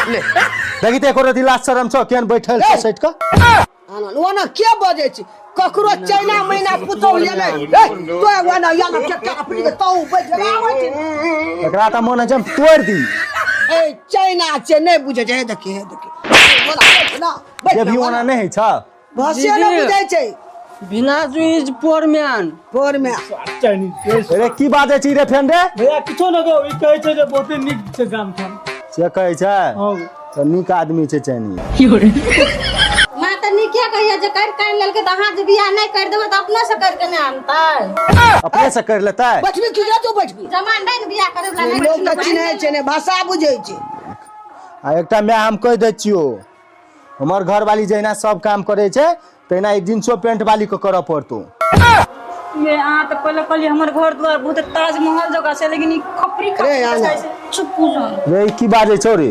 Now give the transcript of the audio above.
ले। देखी तऽ एको रति लाज शरम छौ केहन बैठल छौ सटि कऽ। आना ओना के बजै छी ककरो चैना मैना पुतौह ये नहि ए तो ओना या ना के अपनी के तौ बैठ आबै छी। एकरा तऽ मोन होइ छै हम तोड़ि दी। ए चैना छै नहि बुझै छै, हे देखी हे देखी ओना बैठ ना बैठ जे भी ना, ओना नहि होइ छौ। भाषे नहि बुझै छै। बिना जुइज पोर मैन। पोर में। अरे की बाजै छी रे फेन रे? भैया किछो नहि कहू, ई कहै छै जे बहुते नीक छै गाम ठाम। से कहै छै? हँ। तऽ नीक आदमी छै चैनी। माँ तऽ नीके कहिया जे कर कानि लेलकै तऽ अहाँ जे बियाह नहि करि देबै तऽ अपने से करि के नहि आनतै। अपने से करि लेतै? बैठबी की रे तू बैठबी? जमान नहि ने बियाह करै वला नहि। लोक तऽ चिन्है छै ने भाषा बुझै छै। आ एकटा माय हम कहि दै छियौ, हमर घरवाली जहिना सब काम करै छै तहिना एक जींसो पेंट वाली के करऽ पड़तौ। ये अहाँ तऽ पहिले कहलियै हमर घर दुआर बहुत ताजमहल जकाँ छै, लेकिन ई खपरी रे, खपरी आना। छै। चुप पूजन। रे ई की बाजै छौ रे?